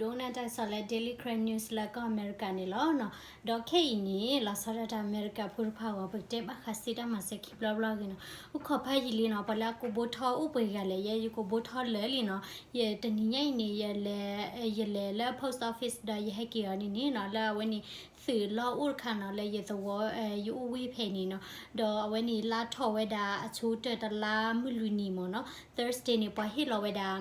ဒိကနၣ်တၢ်ကစီၣ်လၢ Daily Karen News လၢကီၢ်အမဲရကၤန့ၣ်လီၤ. ဒီးခဲအံၤန့ၣ် လီၤဆီဒၣ်တၢ်အမဲရကၤဖိတဖၣ်အဂီၢ် ပကတဲဘၣ်ဃးစ့တၢ်မၤစၢၤခံဘျီဘျီအဂ့ၢ်နီၤ. အိၣ်ခိးဖးယံာ်လံနီၤ, ပှၤလၢအကိးဘိထီၣ်အိၣ်ပှဲၤဂၤလဲၣ်, ယဲယကိးဘိထီၣ်လၢာ်လံနီၤ. ယတနံၤညါအံၤန့ၣ် ယလဲၤ ယလဲၤလၢ post office ဒီးယဟဲက့ၤအီၤန့ၣ်န့ၣ်နီၤ, လၢအဝဲန့ၣ် သုးလီၢ်အိၣ်တခါနီၤ လၢယသဝီ ယအိၣ်ဝ့ၢ်ဖဲန့ၣ်နီၤ. ဒီးအဝဲန့ၣ် လါထီၣ်ဝဲဒၣ်အဆိကတၢၢ်တလါမုၢ်လွံၢ်နံၤမ့ၢ်နီၤ, Thursday န့ၣ် ပှၤဟ့ၣ်လီၤဝဲဒၣ်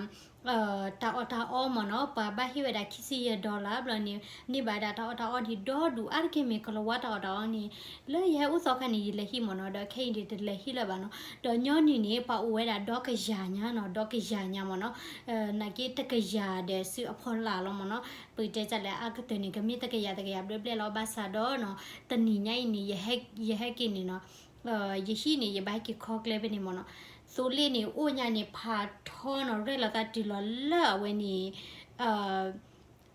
တၢ်အီၣ်တၢ်အီမ့ၢ်နီၤ, ပှၤဘၣ်ဟ့ၣ်ဝဲဒၣ်ခံဆံယဲၢ် dollar ဘျီန့ၣ် န့ၢ်ဘၣ်ဝဲဒၣ်တၢ်အီၣ်တၢ်အီန့ၣ် ဒီဒူၣ်အါတက့ၢ်မ့ၢ် ကလၤဝါတၢ်အီၣ်တၢ်အီန့ၣ် လၢယဟဲအိၣ်သီခါန့ၣ် ယလဲၤဟံးမ့ၢ်နီၤ, ဒီးခဲအံၤဒ်တလဲၤဟံးလၢၤဘၣ်နီၤ. ဒီးညီနုၢ်န့ၣ် ပှၤအိၣ်ဝဲဒၣ်ဒီကယၤညါနီၤ, ဒီကယၤညါမ့ၢ်နီၤ, နာ်က့တကယၤဒီးဆူအဖီလာ်လီၤမ့ၢ်နီၤ. ပကတဲဒ်လဲၣ် အါကတၢၢ်န့ၣ် ကမ့ၢ်တကယၤတကယၤဘျဲၣ်ဘျဲၣ်လီၤ. ဘၣ်ဆၣ်ဒီးနီၤ တနံၤညါအံၤန့ၣ် ယဟဲက့ၤန့ၣ်နီၤ ယဟံၣ်န့ၣ် ယဘၣ်ဟဲက့ၤခီကျဲဖဲန့ၣ်မ့ၢ်နီၤ, သိလ့ၣ်န့ၣ် အိၣ်ညါန့ၣ် ဖးထီနီၤ ရဲၣ်လီၤသးတုၤလီၤလၢအဝဲန့ၣ်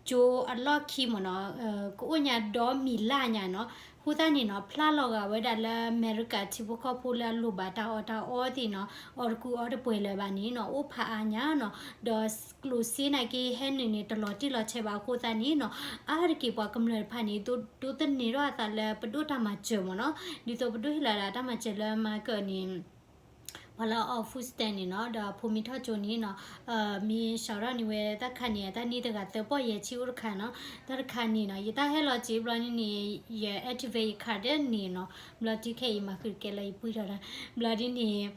ကၠိအလီၢ်ခံမ့ၢ်နီၤ, ကအိၣ်ညါဒီမံၤလၢ်ညါနီၤ. အဃိသတးန့ၣ်နီၤ ဖျါလီၤဂာ်ဝဲဒၣ်လၢအမဲရကၤထံဖိကီၢ်ဖိလၢအလိၣ်ဘၣ်တၢ်အီၣ်တၢ်အီသ့ၣ်နီၤ, အီၣ်တကူအီတပှဲၤလၢၤဘၣ်န့ၣ်နီၤ အိၣ်ဖးအါညါနီၤ. ဒီးကျိၣ်စ့နာ်က့ဟဲနုာ်န့ၣ် တလီၤတံၢ်လီၤဆဲးဘၣ်အဃိသတးန့ၣ်နီၤ, အါတက့ၢ်ပှၤကမျၢၢ်တဖၣ်န့ၣ် ဒိးသန့ၤထီၣ်အသးလၢပဒိၣ်တၢ်မၤစၢၤမ့ၢ်နီၤ, ဒ်သိးပဒိၣ်ဟ့ၣ်လီၤဒၣ်တၢ်မၤစၢၤလၢမၤကၢၣ်န့ၣ် ပှၤလၢအအီၣ် food stamp န့ၣ်နီၤ, ဒီးဖိမ့ၢ်ထီၣ်ကၠိန့ၣ်နီၤ, မ့ၢ်စးထီၣ်န့ၢ်ဝဲတၢ်ခါန့ၣ် အတၢ်န့ၢ်တဂၤသၢပီၢ်ယဲၢ်ဆံအိၣ်တခါနီၤ, တၢ်တခါန့ၣ်နီၤ ယတၢ်ဟဲလီၤစ့ဘျီန့ၣ်န့ၣ် ယ activate ယ card န့ၣ်နီၤ, ဘျီတုၤခဲအံၤမၤဃုာ်တကဲလၢယပှံၢ်ထီၣ်ဒၣ်, ဘျီဒ်န့ၣ်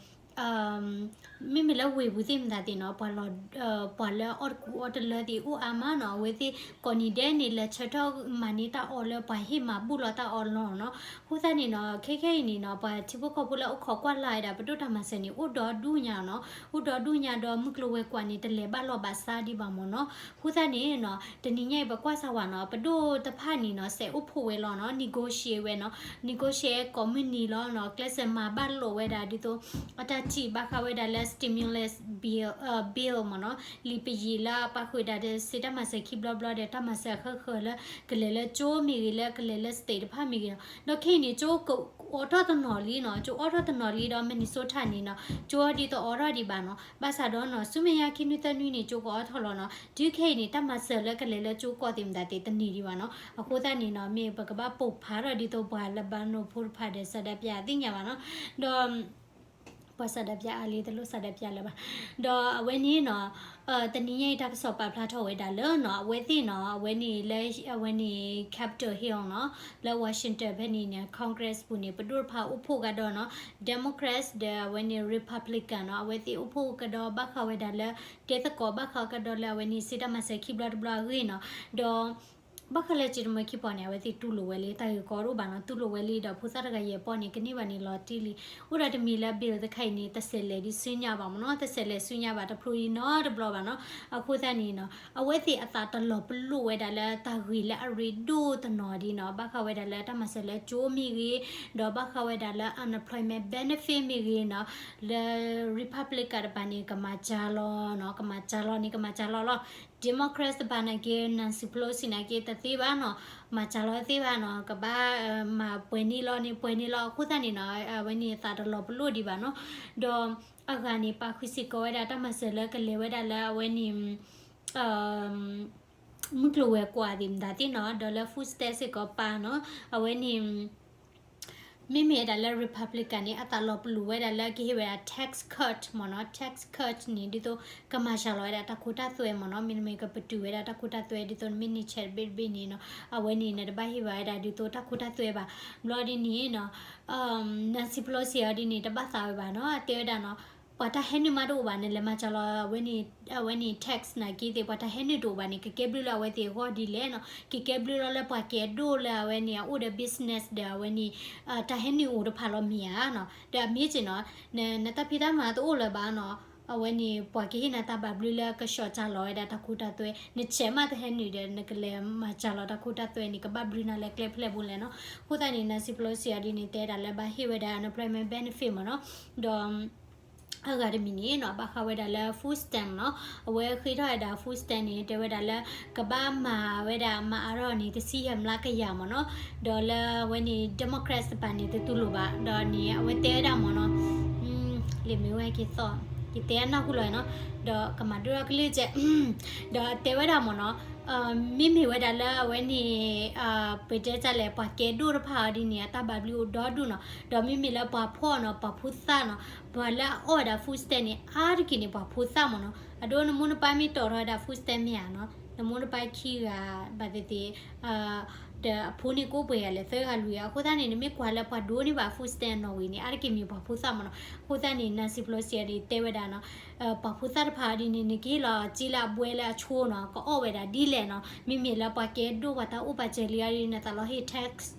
မ့မ့ၢ်လၢဝ့ၢ်ပူၤသ့ၣ်မတၤသ့ၣ်နီၤ, ပှၤလၢအီၣ်တကူအီတလၢသ့ၣ်အိၣ်အါမးနီၤ, အဝဲသ့ၣ်ကိးနံၤဒဲးန့ၣ် လဲၤဆၢထၢၣ်မၤန့ၢ်တၢ်အီၣ်လၢပှၤဟ့ၣ်မၤဘူၣ်လီၤတၢ်အီၣ်လီၤနီၤ. အဃိသတးန့ၣ်နီၤ ခဲခဲအံၤန့ၣ်နီၤ ပှၤထံဖိကီၢ်ဖိလၢအိၣ်ခိးကွၢ်လၢ်ဝဲဒၣ် ပဒိၣ်တၢ်မၤစၢၤန့ၣ် အိၣ်ဒီဒူၣ်ညါနီၤ, အိၣ်ဒီဒူၣ်ညါဒီးမုၢ်ကျိၤဝဲၤကွာ်န့ၣ် တလဲၤဘၣ်လီၢ်ဘၣ်စးဒံးဘၣ်မ့ၢ်နီၤ. အဃိသတးန့ၣ်နီၤ တနံၤညါအံၤပကွၢ်စၢ်ဝဲနီၤ ပဒိၣ်တဖၣ်န့ၣ်နီၤ စဲးအိၣ်ဖှိၣ်ဝဲလီၤနီၤ, negotiate ဝဲနီၤ, negotiate ကိးမုၢ်နံၤလီၤနီၤ, ကျဲးစၢးမၤဘၣ်လိာ်ဝဲဒၣ်ဒ်သိး အတၢ်ထံၣ်ဘၣ်ဃးဝဲဒၣ်လၢ stimulus bill, bill မ့ၢ်နီၤ, လံာ်ပယံာ်လၢအပာ်ဃုာ်ဒၣ်ဒီးစ့တၢ်မၤစၢၤခံဘျီဘျီဒီး တၢ်မၤစၢၤအဃၢဃၢၤလၢ ကလဲၤလၢကၠိမ့ၢ်ဂ့ၤ လၢကလဲၤလၢ state တဖၣ်မ့ၢ်ဂ့ၤနီၤ. ဒီးခဲအံၤန့ၣ် ကၠိအိးထီၣ်တနီၤလံနီၤ, ကၠိအိးထီၣ်တနီၤလံဒီး Minnesota န့ၣ်နီၤ ကၠိအီၤဒ်သိးအိးထီၣ်ဒံးဘၣ်နီၤ. ဘၣ်ဆၣ်ဒီးနီၤ ဆူမဲာ်ညါခံနွံသၢနွံန့ၣ် ကၠိကအိးထီၣ်လီၤနီၤ. တုၤခဲအံၤန့ၣ် တၢ်မၤစၢၤလၢကလဲၤလၢကၠိကီၢ်သ့ၣ်မတၤသ့ၣ်တန့ၢ်ဒံးဘၣ်နီၤ. အဃိသတးန့ၣ်နီၤ မ့ၢ်ပကဘၣ်ပိာ်ဖးထီၣ်ဒ်သိးပှၤလၢဘၣ်နိဖိတဖၣ်ဒီး ဆန္ဒပြသ့ၣ်ညါဘၣ်နီၤ. ဒီး ပှၤဆန္ဒပြအါလံ တလိၣ်ဆန္ဒပြလၢၤဘၣ်. ဒီးအဝဲန့ၣ်နီၤ တနံၤညါအံၤတၢ်ကစီၣ်ပာ်ဖျါထီၣ်ဝဲဒၣ်လၢနီၤ အဝဲသ့ၣ်နီၤ အဝဲန့ၣ်လၢ အဝဲန့ၣ် Capitol Hill နီၤ လၢ Washington ဖဲန့ၣ်န့ၣ် Congress ပူၤန့ၣ် ပဒိၣ်တဖၣ်အိၣ်ဖှိၣ်ကဒီးနီၤ Democrats ဒီးအဝဲန့ၣ် Republican နီၤ အဝဲသ့ၣ်အိၣ်ဖှိၣ်ကဒီးဘၣ်ဃးဝဲဒၣ်လၢ တဲသကိးဘၣ်ဃးကဒီးလၢအဝဲန့ၣ်စ့တၢ်မၤစၢၤခံဘျီတဘျီအဂ့ၢ်နီၤ. ဒီး ဘၣ်ဃးလၢစ့တမှဲခံပီၤန့ၣ် အဝဲသ့ၣ်တူၢ်လိာ်ဝဲလံ တၢ်ဂ့ၢ်ကီတအိၣ်ဘၣ်နီၤ တူၢ်လိာ်ဝဲလံ ဒီးဖိသၣ်တဂၤယဲၢ်ပီၢ်န့ၣ် ကန့ၢ်ဘၣ်န့ၣ်လီၤတံၢ်လံ. အိၣ်ဒၣ်တမံၤလၢ bill တခါအံၤန့ၣ် တစဲးလဲၤဒံးဆူညါဘၣ်မ့ၢ်နီၤ တစဲးလဲၤဆူညါဘၣ် တဖျိဒံးနီတဘျီဘၣ်နီၤ. အဃိသတးန့ၣ်နီၤ အဝဲသ့ၣ်အသးတလီၤပလိာ်ဝဲဒၣ်လၢတၢ်ဂ့ၢ်လၢအရ့ဒိၣ်တနီၤဒ်နီၤ ဘၣ်ဃးဝဲဒၣ်လၢတၢ်မၤစၢၤလၢကၠိမ့ၢ်ဂ့ၤ ဒီးဘၣ်ဃးဝဲဒၣ်လၢ unemployment benefit မ့ၢ်ဂ့ၤနီၤ လၢ Republican တပၤန့ၣ် ကမၤစှၤလီၤနီၤ ကမၤစှၤလီၤန့ၣ် ကမၤစှၤလီၤလီၤ. Democrats တပၤနာ်က့ Nancy Pelosi နာ်က့ တသ့ဘၣ်နီၤ မၤစှၤလီၤသ့ဘၣ်နီၤ ကဘၣ်မၤပှဲၤန့ၢ်လီၤန့ၣ် ပှဲၤန့ၢ်လီၤ အဃိသတးန့ၣ်နီၤ အဝဲန့ၣ်သးတလီၤပလိာ်ဒံးဘၣ်နီၤ. ဒီးအဂၤန့ၣ် ပာ်ဃုာ်စ့ၢ်ကီးဝဲဒၣ်တၢ်မၤစၢၤလၢကလဲၤဝဲဒၣ်လၢအဝဲန့ၣ် မုၢ်ကျိၤဝဲၤကွာ်သ့ၣ်မတၤသ့ၣ်နီၤ ဒီးလၢ food stamp စ့ၢ်ကီးပာ်နီၤ အဝဲန့ၣ် မ့မ့ၢ်ဝဲဒၣ်လၢ Republican န့ၣ် အသးလီၤပလိာ်ဝဲဒၣ်လၢကဟ့ၣ်ဝဲဒၣ် tax cut မ့ၢ်နီၤ tax cut န့ၣ် ဒ်သိးကမၤစှၤလီၤဝဲဒၣ်တၢ်ခိတၢ်သွဲမ့ၢ်နီၤ မ့တမ့ၢ်ကပတုာ်ဝဲဒၣ်တၢ်ခိတၢ်သွဲ ဒ်သိးနမ့ၢ်န့ၢ်ဆဲးတဘ့ၣ်တဘ့ၣ်န့ၣ်နီၤ အဝဲန့ၣ်နတဘၣ်ဟ့ၣ်ဘၣ်ဝဲဒၣ်ဒ်သိးတၢ်ခိတၢ်သွဲဘၣ်. ဘျီဒ်န့ၣ်နီၤ Nancy Pelosi အီၤဒ်န့ၣ် တဘၣ်သးဝဲဘၣ်နီၤ အတဲဝဲဒၣ်နီၤ ပှၤတၢ်ဟဲနုာ်မးတအိၣ်ဘၣ်န့ၣ် လဲၤမၤစှၤလီၤ အဝဲန့ၣ် tax နာ်က့သ့ၣ် ပှၤတၢ်ဟဲနုာ်တအိၣ်ဘၣ်န့ၣ် ကကဲဘျုးလၢအဝဲသ့ၣ်အဂီၢ်ဒ်လဲၣ်နီၤ ကကဲဘျုးလီၤလၢပှၤကဲဒိၣ်လၢအဝဲန့ၣ် အအိၣ်ဒီး business ဒီးအဝဲန့ၣ် တၢ်ဟဲနုာ်အိၣ်တဖၣ်လီၤမ့ၢ်ဧါနီၤ ဒီးအမ့ၢ်စ့ၢ်နီၤ နတၢ်ဖံးတၢ်မၤတအိၣ်လၢၤဘၣ်နီၤ အဝဲန့ၣ် ပှၤကဟ့ၣ်နၤတၢ်ဘၣ်ဘျုးလၢကဆှီၣ်စှၤလီၤဝဲဒၣ်တၢ်ခိတၢ်သွဲ နဆဲးမးတဟဲနုာ်ဒီး နကလဲၤမၤစှၤလီၤတၢ်ခိတၢ်သွဲန့ၣ် ကဘၣ်ဘျုးနၤလၢကျဲဖျဲၣ်ပူၤလဲၣ်နီၤ. အဃိသတးန့ၣ် Nancy Pelosi အီၤဒ်န့ၣ် တဲဒၣ်လၢဘၣ်ဟ့ၣ်ဝဲဒၣ် unemployment benefit မ့ၢ်နီၤ ဒီး အဂၤတမံၤန့ၣ်နီၤ ဘၣ်ဃးဝဲဒၣ်လၢ food stamp နီၤ အဝဲဃ့ထီၣ်ဝဲဒၣ် food stamp န့ၣ် တဲဝဲဒၣ်လၢ ကဘၣ်မၤဝဲဒၣ်မၤအါထီၣ်န့ၣ် တဆံယဲၢ်မျးကယၤမ့ၢ်နီၤ ဒီးလၢအဝဲန့ၣ် Democrats တပၤန့ၣ် တတူၢ်လိာ်ဘၣ် ဒီးန့ၣ် အဝဲတဲဝဲဒၣ်မ့ၢ်နီၤ လံာ်မ့ၢ်ဝဲက့ၤသီၣ် ယတဲအနၢ်ဟူလီၤနီၤ, ဒီးကမၤဒိၣ်ထီၣ်ကလုၢ်ကဲး, ဒီးတဲဝဲဒၣ်မ့ၢ်နီၤ, မ့မ့ၢ်ဝဲဒၣ်လၢအဝဲန့ၣ် ပတဲတၢ်လဲၣ် ပှၤကဲဒိၣ်တဖၣ်အီၤဒ်န့ၣ် အတၢ်ဘၣ်ဘျုးအိၣ်ဒီဒူၣ်နီၤ, ဒီးမ့မ့ၢ်လၢပှၤဖှီၣ်နီၤ ပှၤဖိသၣ်နီၤ, ပှၤလၢအအီၣ်ဝဲဒၣ် food stamp န့ၣ် အါတက့ၢ်န့ၣ် ပှၤဖိသၣ်မ့ၢ်နီၤ, အဒိနမိၢ်နပၢ်မ့ၢ်တီၣ်ထီၣ်ဝဲဒၣ် food stamp မ့ၢ်ဧါနီၤ, နမိၢ်နပၢ်ခံဂၤ ဘၣ်သ့ၣ်သ့ၣ် ဒီးအဖိန့ၣ်ကအိၣ်ပှဲၤဂၤလဲၣ် သၢဂၤလွံၢ်ဂၤ, အဃိသတးန့ၣ် နမ့ၢ်ကွၢ်လၢပှၤဒိးန့ၢ်ဘၣ် food stamp နီၣ်ဝံၤန့ၣ် အါတက့ၢ်မ့ၢ်ပှၤဖိသၣ်မ့ၢ်နီၤ, အဃိသတးန့ၣ် Nancy Pelosi န့ၣ် တဲဝဲဒၣ်နီၤ, ပှၤဖိသၣ်တဖၣ်အီၤဒ်န့ၣ် နကဟ့ၣ်လီၤစ့လၢအဘှဲလၢအဆိနီၤ ကအီၣ်ဝဲဒၣ်ဒ်လဲၣ်နီၤ, မ့မ့ၢ်လၢပှၤကဲဒိၣ်ပှၤတၢ်အိၣ်ပာ်စၢၤလံအီၤဒ်န့ၣ် နသးလီၤဟ့ၣ် tax,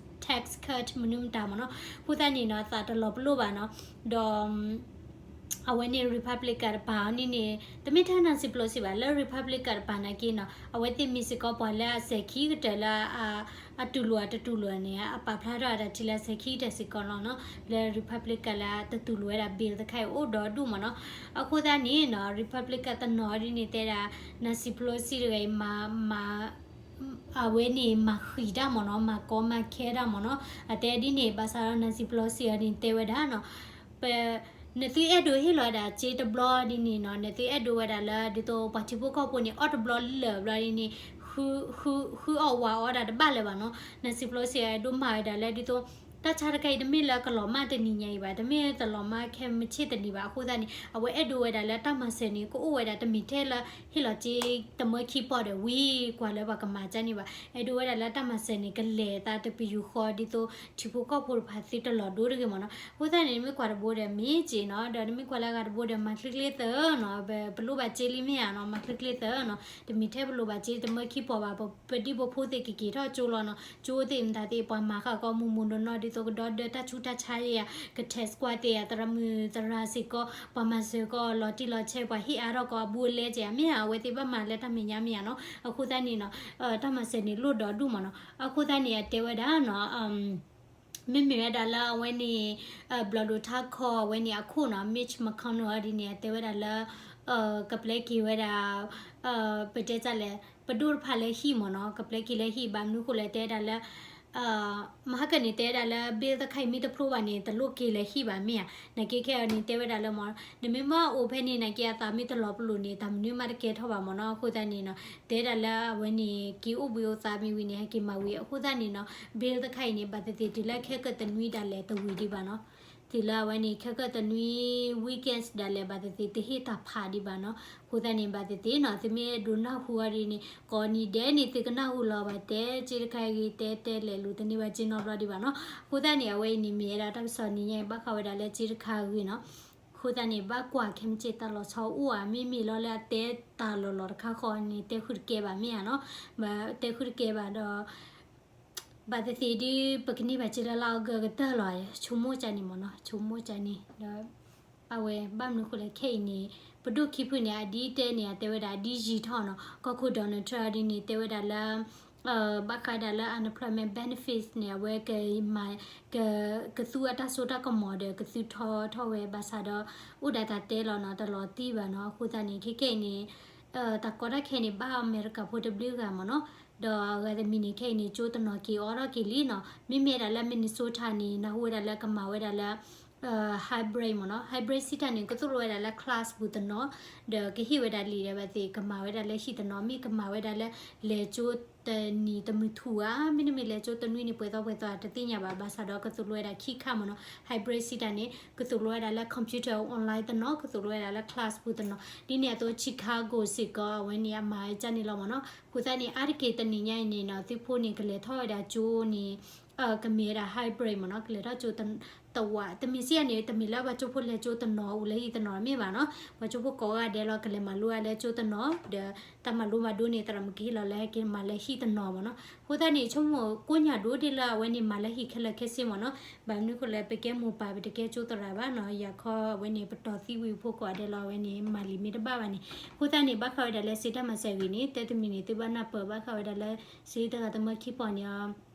tax cut မနုၤမတၤမ့ၢ်နီၤ, အဃိသတးန့ၣ်နီၤ သးတလီၤပလိာ်ဘၣ်နီၤ, ဒီး အဝဲန့ၣ် Republican တပၤအီၤဒ်န့ၣ် တမ့ၢ်ထဲ Nancy Pelosi ဘၣ် လၢ Republican တပၤနာ်က့နီၤ အဝဲသ့ၣ်မ့ၢ်စ့ၢ်ကီးပှၤလၢအစဲၤခံကတၢၢ်လၢ အတူၢ်လိာ်အတတူၢ်လိာ်န့ၣ် အပာ်ဖျါထီၣ်အတၢ်ထံၣ်လၢအစဲၤခံကတၢၢ်စ့ၢ်ကီးလီၤနီၤ, လၢ Republican လၢတတူၢ်လိာ်ဝဲဒၣ် bill တခါအံၤအိၣ်ဒီဒူၣ်မ့ၢ်နီၤ, အဃိသတးန့ၣ်နီၤ Republican တနီၤအီၤဒ်န့ၣ် တဲဒၣ် Nancy Pelosi တဂၤအံၤ မၤ အဝဲန့ၣ်မၤဃံးတၢ်မ့ၢ်နီၤ မၤကီမၤခဲတၢ်မ့ၢ်နီၤ, အတဲဒ်န့ၣ် ဘၣ်ဆၣ်ဒီး Nancy Pelosi အီၤဒ်န့ၣ် တဲဝဲဒၣ်နီၤ, ပ နသုအဲၣ်ဒိးဟ့ၣ်လီၤဝဲဒၣ်စ့တဘျီဒ်န့ၣ်နီၤ နသုအဲၣ်ဒိးဝဲဒၣ်လၢ ဒ်သိးပှၤထံဖိကီၢ်ဖိန့ၣ် အီၣ်တဘျီလၢာ်ဘျီဒ်န့ၣ် ဃုအီၣ်ဝးအီၣ်ဒၣ်တဘၣ်လၢၤဘၣ်နီၤ, Nancy Pelosi အဒိးမၤဝဲဒၣ်လၢဒ်သိး တၢ်ဆါတခါအံၤ တမ့ၢ်လၢကလီၤမၢ်တနံၤညါအံၤဘၣ်, တမ့ၢ်တလီၤမၢ်ခဲမုၢ်ဆ့ၣ်တနံၤဘၣ်, အဃိသတးန့ၣ် အဝဲအဲၣ်ဒိးဝဲဒၣ်လၢတၢ်မၤစၢၤန့ၣ် ကအိၣ်ဝဲဒၣ်တမ့ၢ်ထဲလၢ ဟ့ၣ်လီၤစ့တမၢခံပီၢ်ဒီးဝံၤကွၢ်လၢပှၤကမၤကၢ်န့ၣ်ဘၣ်, အဲၣ်ဒိးဝဲဒၣ်လၢတၢ်မၤစၢၤန့ၣ် ကလဲၤသးတပယူာ်ဃီဒ်သိး ထံဖိကီၢ်ဖိတဖၣ်သုတလီၤဒိတဂ့ၤမ့ၢ်နီၤ, အဃိသတးန့ၣ် နမ့ၢ်ကွၢ်တဘိဒီးမ့ၢ်က့ၤနီၤ, ဒီးနမ့ၢ်ကွၢ်လၢအဂၤတဘိဒီးမၤချ့ချ့သၢနီၤ, ပလိၣ်ဘၣ်စ့လံမ့ၢ်ဧါနီၤ, မၤချ့ချ့သၢနီၤ, တမ့ၢ်ထဲပလိၣ်ဘၣ်စ့တမၢခံပီၢ်ဘၣ်, ပဒံၣ်ပဖိသ့ၣ်ကက့ၤထီၣ်ကၠိလီၤနီၤ, ကၠိသ့ၣ်မတၤသ့ၣ် ပှၤမၤဃာ်ကီးမူးမူးနီၢ်နီၢ် ဒ်သိးကဒီဒၢတၢ်ဆူးတၢ်ဆါယဲၢ်ဧါ, က tax ကွၢ်သ့ၣ်ဧါ, သရၣ်မုၣ်သရၣ်စ့ၢ်ကီး ပှၤမၤစၢၤကီးလီၤတံၢ်လီၤဆဲး ပှၤဟ့ၣ်အါထီၣ်ကီးအဘူးအလဲကဲဧါ, မ့ၢ်ဧါ, အဝဲသ့ၣ်ဘၣ်မၤလၢတၢ်မဲာ်ညါမ့ၢ်ဧါနီၤ, အဃိသတးန့ၣ်နီၤ တၢ်မၤစၢၤန့ၣ်လိၣ်ဒီးဒူၣ်မ့ၢ်နီၤ, အဃိသတးန့ၣ် အတဲဝဲဒၣ်နီၤ မ့မ့ၢ်ဝဲဒၣ်လၢအဝဲန့ၣ် ဘျီၣ်ဒိၣ်ထါခီအဝဲန့ၣ်အခိၣ်နီၤ Mitch McConnell အီၤဒ်န့ၣ် အတဲဝဲဒၣ်လၢ ကပျဲက့ၤဝဲဒၣ် ပတဲတၢ်လဲၣ် ပဒိၣ်တဖၣ်လၢဟံၣ်မ့ၢ်နီၤ, ကပျဲက့ၤလၢဟံၣ် ဘၣ်မနုၤဃိလဲၣ် တဲဝဲဒၣ်လၢ မဟါကန့ၣ် တဲဝဲဒၣ်လၢ bill တခါအံၤမ့ၢ်တဖျိဘၣ်န့ၣ် တလိၣ်က့ၤလၢဟံၣ်ဘၣ်မ့ၢ်ဧါ, နာ်က့ခဲအံၤန့ၣ် တဲဝဲဒၣ်လၢမ့ၢ် နမ့ၢ်မ့ၢ်အိၣ်ဖဲန့ၣ် နာ်က့အသးမ့ၢ်တလီၤပလိာ်န့ၣ် တၢ်မနုၤမးတကဲထီၣ်ဘၣ်မ့ၢ်နီၤ, အဃိသတးန့ၣ်နီၤ တဲဒၣ်လၢအဝဲန့ၣ် က့ၤအိၣ်ဘှံးအိၣ်သါမ့ၢ်ဝံၤန့ၣ် ဟဲက့ၤမၤဝံၤ အဃိသတးန့ၣ်နီၤ bill တခါအံၤန့ၣ် ဘၣ်သ့ၣ်သ့ၣ်တုၤလၢခဲကၢၢ်တနွံဒၣ်လဲာ်တဝံၤဒံးဘၣ်နီၤ, တုၤလၢအဝဲန့ၣ် ခဲကၢၢ်တနွံ weekends ဒၣ်လဲာ် ဘၣ်သ့ၣ်သ့ၣ်တဟ့ၣ်တၢ်ဖးဒံးဘၣ်နီၤ, အဃိသတးန့ၣ် ဘၣ်သ့ၣ်သ့ၣ်နီၤ သုမ့ၢ်အဲၣ်ဒိးနၢ်ဟူအီၤဒ်န့ၣ် ကိးနံၤဒဲးန့ၣ် သုကနၢ်ဟူလီၤဘၣ်တဲ စ့တခါအံၤ တဲတဲလဲၤလူၤတန့ၢ်ဘၣ်စ့နီတဘျီဒံးဘၣ်နီၤ, အဃိသတးန့ၣ် အဝဲအံၤန့ၣ် မ့ၢ်ဝဲဒၣ်တၢ်ကစီၣ်နံၤညါအံၤ ဘၣ်ဃးဝဲဒၣ်လၢစ့တခါအဂ့ၢ်နီၤ, အဃိသတးန့ၣ် ဘၣ်ကွၢ်ခဲမုၢ်ဆ့ၣ်တၢ်လီၤဆီအိၣ်ဧါ, မ့မ့ၢ်လီၤလၢအတဲတၢ်လီၤလီၤတခါဃီန့ၣ် တဲဃုာ်တကဲဘၣ်မ့ၢ်ဧါနီၤ, ဘၣ်တဲဃုာ်တကဲဘၣ်ဒီး ဘၣ်သ့ၣ်သ့ၣ်ဒ် ပကန့ၢ်ဘၣ်စ့လၢလၢအီကူးကတၢၢ်လီၤ, ဆိကမိၣ်ကန့ၣ်မ့ၢ်နီၤ, ဆိကမိၣ်ကန့ၣ်ဒီး အဝဲဘၣ်မနုၤဃိလဲၣ်ခဲအံၤန့ၣ် ပဒိၣ်ခံဖုန့ၣ် အဒ်တဲန့ၣ် အတဲဝဲဒၣ် အဒ်ယံာ်ထီၣ်နီၤ, ကီၢ်ခိၣ် Donald Trump ဒ်န့ၣ် တဲဝဲဒၣ်လၢ ဘၣ်ဃးဒၣ်လၢ unemployment benefits န့ၣ် အဝဲ ကသူအတၢ်စိတၢ်ကမီၤဒီး ကသူထီထီၣ်ဝဲ ဘၣ်ဆၣ်ဒီး အိၣ်ဒၣ်တၢ်တဲလီၤနီၤ, တလီၤတံၢ်ဘၣ်နီၤ, အဃိသတးန့ၣ် ခဲခဲအံၤန့ၣ် တၢ်ကီတၢ်ခဲန့ၣ် ဘၣ်အမဲရကၤဖိတဘျုးဂၤမ့ၢ်နီၤ, ဒီးအဂၤတမံၤန့ၣ် ခဲအံၤန့ၣ် ကၠိတနီၤက့ၤအီထီၣ်က့ၤလံနီၤ, မ့မ့ၢ်ဒၣ်လၢ Minnesota န့ၣ် နၢ်ဟူဝဲဒၣ်လၢကမၤဝဲဒၣ်လၢ hybrid မ့ၢ်နီၤ, hybrid စံးတၢ်န့ၣ် ကသိၣ်လိဝဲဒၣ်လၢ class ပူၤတနီၤ, ဒီးကဟ့ၣ်ဝဲဒၣ်လံာ်ဒီးဘၣ်သ့ၣ် ကမၤဝဲဒၣ်လၢဟံၣ်တနီၤ, မ့ၢ်ကမၤဝဲဒၣ်လၢ လဲၤကၠိတနံၤတမုၢ်ထူၣ်ဧါ, မ့တမ့ၢ်လဲၤကၠိတနွံန့ၣ် ပှဲၤသီပှဲၤသီတသ့ၣ်ညါဘၣ်, ဘၣ်ဆၣ်ဒီးကသိၣ်လိဝဲဒၣ်ခံခါမ့ၢ်နီၤ, hybrid စံးတၢ်န့ၣ် ကသိၣ်လိဝဲဒၣ်လၢ computer online တနီၤ, ကသိၣ်လိဝဲဒၣ်လၢ class ပူၤတနီၤ, ဒ်န့ၣ်အသိး Chicago စ့ၢ်ကီး အဝဲန့ၣ်အမၤကန့ၣ်လီၤမ့ၢ်နီၤ, အဃိသတးန့ၣ် အါတက့ၢ်တနံၤညါအံၤန့ၣ်နီၤ သုးဖိန့ၣ် ကလဲၤထီၣ်ဝဲဒၣ်ကၠိန့ၣ် ကမ့ၢ်ဝဲဒၣ် hybrid မ့ၢ်နီၤ, ကလဲၤထီၣ်ကၠိတဝး, တမ့ၢ်စံးန့ၣ် တမ့ၢ်လၢပှၤကၠိဖိလဲၤကၠိတနီၤ အိၣ်လၢဟံၣ်တနီၤမ့ၢ်ဘၣ်နီၤ, ပှၤကၠိဖိကိးဂၤဒဲးလီၤ ကလဲၤမၤလိအါလၢကၠိတနီၤ, ဒီးတၢ်မၤလိမၤဒိးန့ၣ် သရၣ်မုၣ်ကဟ့ၣ်လီၤလၢ ဟဲက့ၤမၤလၢဟံၣ်တနီၤမ့ၢ်နီၤ, အဃိသတးန့ၣ် ဆိကမိၣ်ကိးညါဒိၣ်ဒ်လၢအဝဲန့ၣ် မၤလၢဟံၣ်ခဲလၢာ်ခဲဆ့မ့ၢ်နီၤ, ဘၣ်မနုၤဃိလဲၣ် ပကဲမိၢ်ပၢ် ပတကဲကၠိသရၣ်ဘၣ်နီၤ, ယၤခီအဝဲန့ၣ် ပတီၢ်သံဝံၤအဖိကိးဂၤဒဲးလီၤ အဝဲန့ၣ် မၤလံာ်မ့ၢ်တဘၣ်ဘၣ်န့ၣ်, အဃိသတးန့ၣ် ဘၣ်ဃးဝဲဒၣ်လၢစ့တၢ်မၤစၢၤဂ့ၢ်န့ၣ် တၢ်တမံၤန့ၣ် သုဘၣ်နၢ်ပၢၢ်ဘၣ်ဃးဝဲဒၣ်လၢ စ့တဂၤတမၢခံပီၢ်န့ၣ်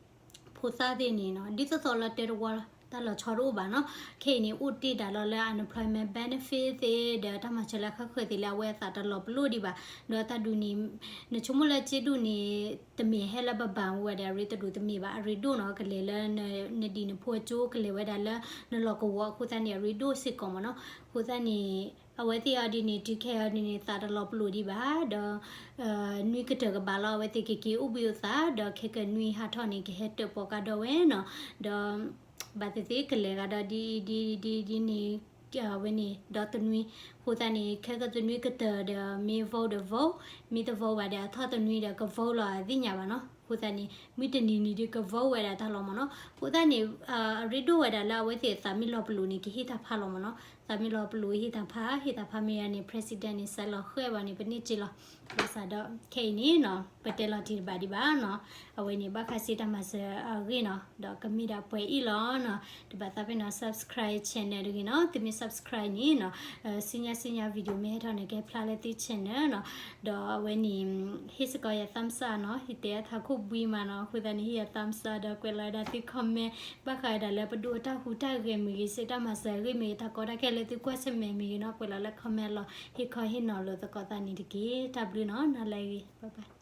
ဖိသၣ်သ့ၣ်န့ၣ်နီၤ ဒ်သိးသိးလၢတဲတဝီလီၤ တၢ်လီၤဆီတအိၣ်ဘၣ်နီၤ, ခဲအံၤန့ၣ် အိၣ်တ့ၢ်ဒၣ်လီၤလၢ unemployment benefit သ့ၣ် ဒီးတၢ်မၤစၢၤလၢဃၣ်ဃၢၤသ့ၣ်လၢအဝဲအသးတလီၤပလိာ်ဒံးဘၣ်, ဒီးတၢ်ဒုးန့ၣ် နဆိကမိၣ်လၢစ့ဒူၣ်န့ၣ် တမ့ၢ်ဟဲလၢဘၣ်ဘၣ်ဝဲဒၣ် အရ့တဒူၣ်တမ့ၢ်ဘၣ်, အရ့ဒိၣ်နီၤ ကလဲၤလၢ နဒံၣ်နဖိအကၠိ ကလဲၤဝဲဒၣ်လၢ နလီၢ်ကဝီၤ အဃိသတးန့ၣ် အရ့ဒိၣ်စ့ၢ်ကီးမ့ၢ်နီၤ, အဃိသတးန့ၣ် အဝဲသ့ၣ်အီၤဒ်န့ၣ် တုၤခဲအီၤဒ်န့ၣ် သးတလီၤပလိာ်ဒံးဘၣ်, ဒီး နွံကတၢၢ်ကဘၣ်လီၤ အဝဲသ့ၣ်ကက့ၤအိၣ်ဘှံးအိၣ်သး, ဒီးခဲကနွံဟးထီၣ်န့ၣ် ကဟဲတၢၣ်ပီၣ်ကါဒီးဝဲနီၤ, ဒီး ဘၣ်သ့ၣ်သ့ၣ်ကလဲၤဂၤဒီးဒ်ဒ်ဒ်ဒ်န့ၣ် အဝဲန့ၣ် ဒီးတနွံ, အဃိသတးန့ၣ် ခဲကတနွံကတၢၢ်ဒီး မ့ၢ် vote ဒီး vote, မ့ၢ်တ vote ဘၣ်ဒီး အထီၣ်တနွံဒီး က vote လီၤအသ့ၣ်ညါဘၣ်နီၤ, အဃိသတးန့ၣ် မုၢ်တနံၤနံၤဒီး က vote ဝဲဒၣ်တၢ်လီၤမ့ၢ်နီၤ, အဃိသတးန့ၣ် အရ့ဒိၣ်ဝဲဒၣ်လၢအဝဲသ့ၣ်သးမ့ၢ်လီၤပလိာ်န့ၣ် ကဟ့ၣ်တၢ်ဖးလီၤမ့ၢ်နီၤ, သးမ့ၢ်လီၤပလိာ်ဟ့ၣ်တၢ်ဖး ဟ့ၣ်တၢ်ဖးမ့ၢ်ဂ့ၤန့ၣ် president န့ၣ် စဲးလီၤဃဲဘၣ်န့ၣ် ပန့ၢ်စ့လီၤ, ဘၣ်ဆၣ်ဒီးခဲအံၤန့ၣ်နီၤ ပတဲလီၤတံၢ်တဘၣ်ဒံးဘၣ်နီၤ, အဝဲန့ၣ် ဘၣ်ဃးစ့တၢ်မၤစၢၤအဂ့ၢ်နီၤ, ဒီးကမ့ၢ်ဒၣ်ပှဲၤအံၤလီၤနီၤ, တဘၣ်သးပ့ၤနီၤ subscribe channel တဂ့ၤနီၤ, သုမ့ၢ် subscribe န့ၣ်နီၤ, ဆူညါဆူညါ video မ့ၢ်ဟဲထီၣ်န့ၣ် ကဟဲဖျါလၢသု channel နီၤ, ဒီးအဝဲန့ၣ် ဟ့ၣ်စ့ၢ်ကီးယၤ thumbs up နီၤ, ယတဲအထးခိၣ်ဘှံးမးနီၤ, အဃိသတးန့ၣ် ဟ့ၣ်ယၤ thumbs up ဒီးကွဲးလီၤဝဲဒၣ်သု comment, ဘၣ်ဃးဝဲဒၣ်လၢပဒိးတၢ်ဟူးတၢ်ဂဲၤမ့ၢ်ဂ့ၤ, စ့တၢ်မၤစၢၤအဂ့ၢ်မ့ၢ်ဂ့ၤ, တၢ်ကီတၢ်ခဲလၢသုကွၢ်ဆၢၣ်မဲာ်မ့ၢ်ဂ့ၤနီၤ, ကွဲးလီၤလၢ comment လီၤ, ဟ့ၣ်ခီဟ့ၣ်နီၤလိာ်သကိးသးန့ၣ်တက့ၢ်, တၢ်ဘျုးနီၤ, နၤလၢအဂ့ၤ, bye bye.